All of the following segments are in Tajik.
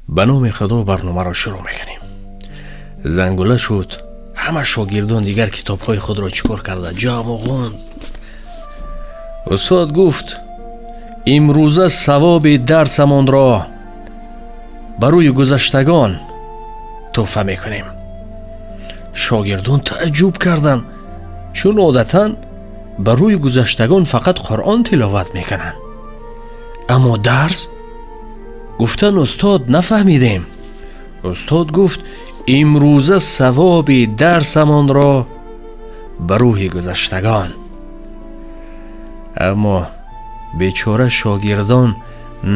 Ба номи Худо барномаро шурӯъ мекунем. Зангула шуд, ҳама шогирдон дигар китобҳои худро чӣ кор карда ҷамъ ғонд. Устод гуфт: имрӯза савоби дарсамонро ба рӯи гузаштагон тӯҳфа мекунем. Шогирдон таъҷуб карданд, чун одатан ба рӯи гузаштагон фақат Қуръон тиловат мекунанд. Аммо дарс? Гуфтан: устод, нафаҳмидем. Устод гуфт: имрӯза савоби дарсамонро ба рӯҳи гузаштагон. Аммо бечора шогирдон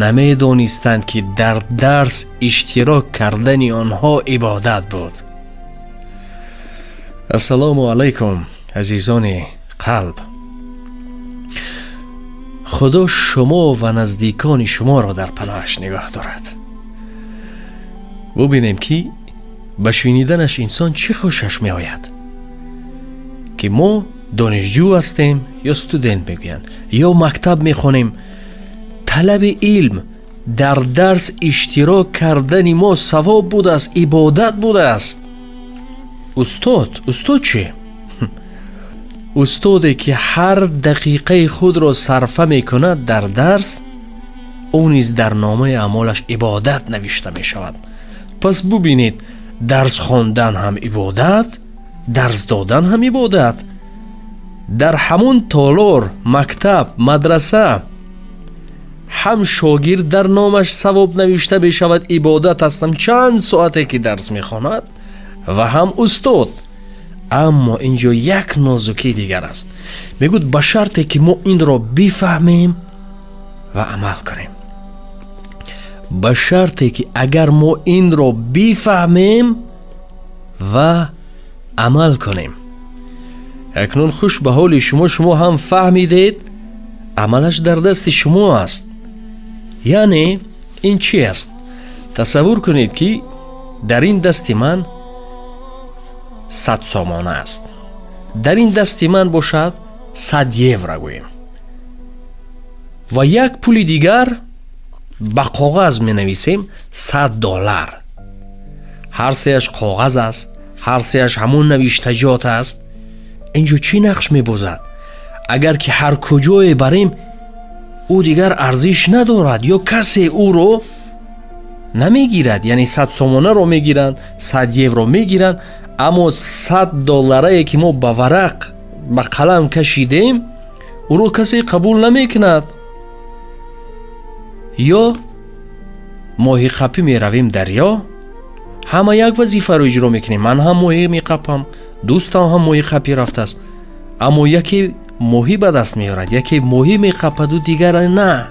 намедонистанд, ки дар дарс иштирок кардани онҳо ибодат буд. Ассалому алайкум, азизони қалб. Худо шумо ва наздикони шуморо дар паноҳаш нигоҳ дорад. Бубинем, ки ба шуниданаш инсон чӣ хушаш меояд, ки мо донишҷӯ ҳастем ё студент мегӯянд, ё мактаб мехонем. Талаби илм, дар дарс иштирок кардани мо савоб будааст, ибодат будааст. Устод, устод чӣ? Устоде ки ҳар дақиқаи худро сарфа мекунад дар дарс, ӯ низ дар номаи аъмолаш ибодат навишта мешавад. Пас бубинед, дарс хондан ҳам ибодат, дарс додан ҳам ибодат. Дар ҳамон толор, мактаб, мадраса ҳам шогирд дар номаш савоб навишта мешавад, ибодат ҳастам чанд соате ки дарс мехонад, ва ҳам устод. Аммо инҷо як нозукии дигар аст. Мегӯяд, ба шарте ки мо инро бифаҳмем ва амал кунем. Ба шарте ки агар мо инро бифаҳмем ва амал кунем. Акнун хуш ба ҳоли шумо, шумо ҳам фаҳмидед, амалаш дар дасти шумо аст. Яъне ин чи аст? Тасаввур кунед, ки дар ин дасти ман 100 сомона аст, дар ин дасти ман бошад 100 евро гӯем, ва як пули дигар ба коғаз менависем 100 доллар. Ҳар сеяш коғаз аст, ҳар сеяш ҳамон навиштаҷот аст. Инҷо чӣ нақш мебозад? Агар ки ҳар куҷое барем, ӯ дигар арзиш надорад ё касе ӯро намегирад. Яъне 100 сомонаро мегиранд, 100 евро мегиранд, аммо 100 долларае ки мо ба варақ, ба қалам кашидем, ӯро касе қабул намекунад. Ё моҳиқапӣ меравем дарё, ҳама як вазифаро иҷро мекунем. Ман ҳам моҳӣ меқапам, дӯстам ҳам моҳиқапӣ рафтааст, аммо яке моҳӣ ба даст меорад, яке моҳӣ меқападу дигар на.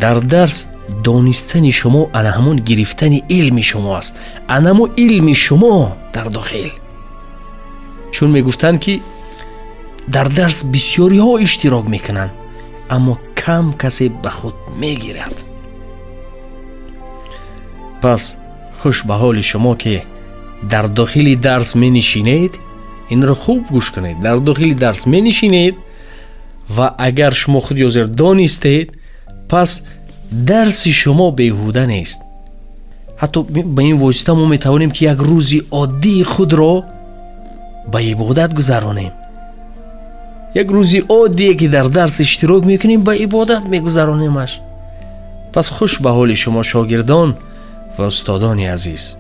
Дар дарс донистани шумо ана ҳамон гирифтани илми шумо аст, анамо илми шумо дар дохил. Чун мегуфтанд, ки дар дарс бисёриҳо иштирок мекунанд, аммо кам касе ба худ мегирад. Пас хуш ба ҳоли шумо, ки дар дохили дарс менишинед. Инро хуб гӯш кунед. Дар дохили дарс менишинед ва агар шумо худ ё зер донистед, пас дарси шумо беҳуда нест. Ҳатто ба ин восита мо метавонем, ки як рӯзи оддии худро ба ибодат гузаронем. Як рӯзи оддие ки дар дарс иштирок мекунем, ба ибодат мегузаронемаш. Пас хуш ба ҳоли шумо, шогирдон ва устодони азиз.